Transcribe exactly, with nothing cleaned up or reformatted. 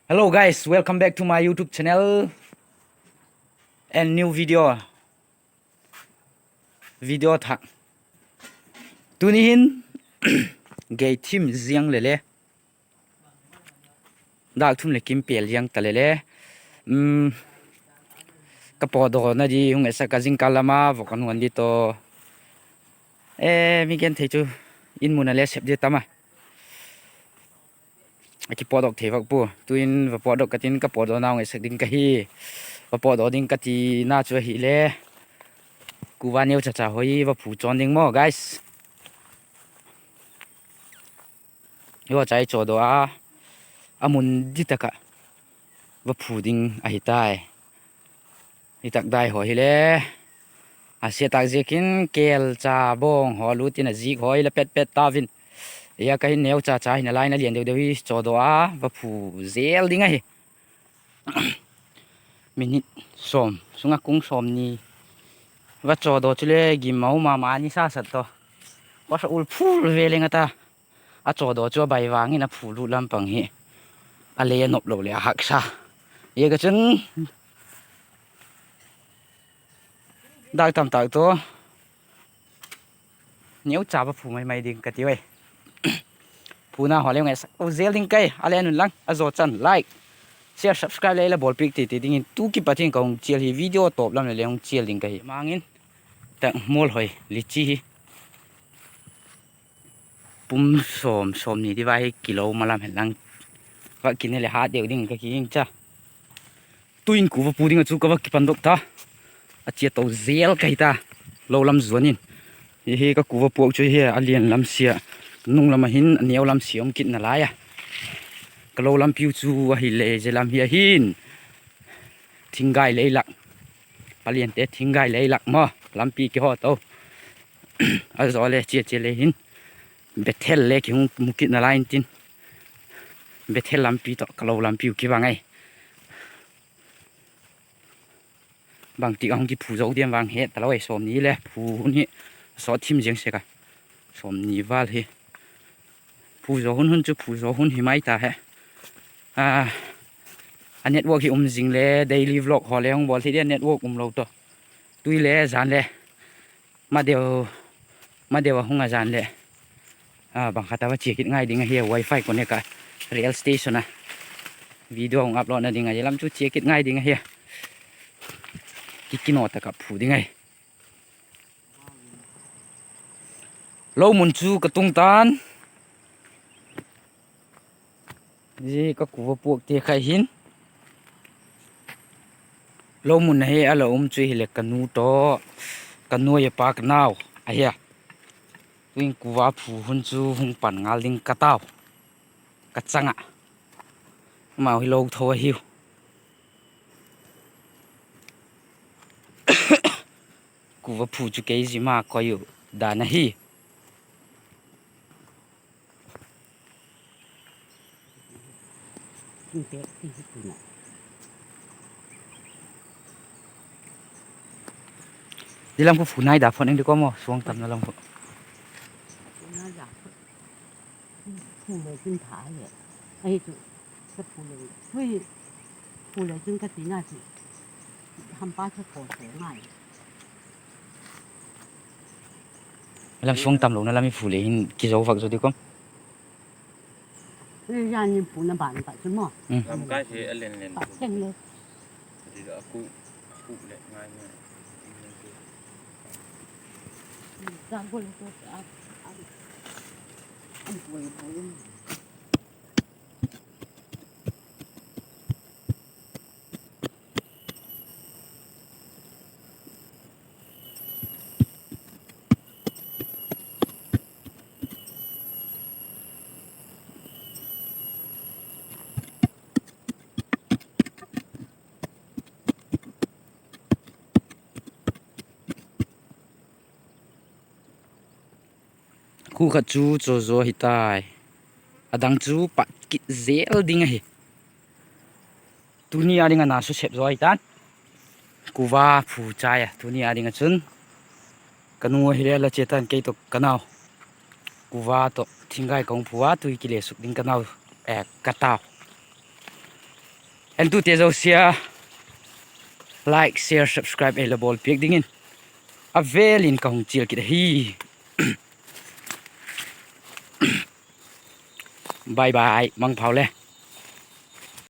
Hello guys, welcome back to my YouTube channel and new video. Video thak. Tuni hin gei thim ziang le le, dâk thum leh kim pêl ziang ta le le, ka pawtdawna di hung etsak a, zingkal lam a vok a nuan di tawh. E, mi genthei chu in mun a le sep di tam a, a kipawtdawk thei vak pua. Tuin va pawtdawk ka tin, ka pawtdawna hung etsak ding ka hi. Va pawtdaw ding ka tina chu ahile, kuva neu cha cha hoi va phu chawn ding maw guys. Hi a chai chawdaw a, a mun di tak ah va phu ding ahi tai. Hi tak dai haw hile, a sia tak ziakin kêl cha bawng haw lut in a zik haw hi la pet pet tau in. Hi a ka hin neu cha cha hin a lai in a lian deu deu hi chawdaw a va phu zel ding ahi. Minute sawm sung ah kung sawmni va chawdaw chule gim a um a, mani sa sat tawh. Khawsa ul phul ve leng a ta. A chawdaw chu a bai vang in a phu lut lam pang hi a lei a nop lo leh a haksa. Hi a ka chun dâk tam tak tawh neu cha va phu mai mai ding ka tiu e. Phuna haw le hung etsak zel ding ka hi. A le a nunlang a zaw chan like, share, subscribe le la bawlpiak tei tei dingin tu kipat in ka hung chial hi, video tawp lam le le hung chial ding ka hi. Mang in tak mual hoi lichi hi pum sawm sawmni di va hi kilo ma lam hen lang, va kine leh hat deu ding ka kiging cha. Tuin kuva pu ding ah chu ka va kipandok ta. A chia to zel ka hi ta, lo lam zuan in. Hi hi ka kuva puak chu hi a lian lam sia, nung lam ah hin a neu lam sia um kit nalai a. Ka lo lampiu chu ahile zia lam hi ahin, thinggai lei lak, Paliante thinggai lei lak maw, lampi kihaw to. A zaw le chia chia le hin Bethel le kihung mu kit nalai intin, Bethel lampi tawh ka lo lampiu kibang ai. Bangtik a hung kiphu zo diam vang het talo ai, sawmni le phu hun hi sawt thim ziang sek a, sawmni val hi. Phu zo hun hun chu phu zo hun hi mai ta he. A network hi um zing le daily vlog haw le hung bawl thei dia, network um lo tawh. Tui le zan le madeu, madeu a hung a zan leh, bang khat a va chia kit ngai ding ahi a, wifi connect a, rail station a video hung uploadna ding a, zia lam chu chia kit ngai ding ahi a. Kikinaw tak ah phu ding ahi. Lo mun chu ka tung ta'n. Zia ka kuva puakte kha hin lo mun ahi a, la um chu hileh ka nu tawh, ka nuai a pa ka nau ahi a. Tuin kuva phu hun chu hung pan ngal ding ka tau, ka chang ah. Amau hi lo tho ahiu. Kuva phu chu kei zia ma koi u dan ahi. Zia lam khu phu nai da phot eng di ka maw, suang tamna lam khu. Phu le chun pha le, ahi chu, ka phu le, phu le chun ka tina chu, hampa chu pha ngai. Lam suang tam lona lam i phu le hin kizo vak zo di ka maw. Zan in puna ban pat chu maw. Lamkai hi a len len. Pat keng le. Ti a ku, ku le ngai ngai. Khu khat chu cho zaw hi tai. A dang chu pat kit zel ding ahi. Tuni a ding a na su sep zaw hi ta'n. Kuva phu chai a, tuni a ding ah chun. Ka nu ahi le la chia ta'n, kei tawh ka nau. Kuva tawh thinggai ka hung phu a, tui kile suk ding ka nau, eh, ka tau. Entute zosia, like, share, subscribe ei la bawl piak dingin a vêl in ka hung chial kit ahi. Bye bye, mangpha le.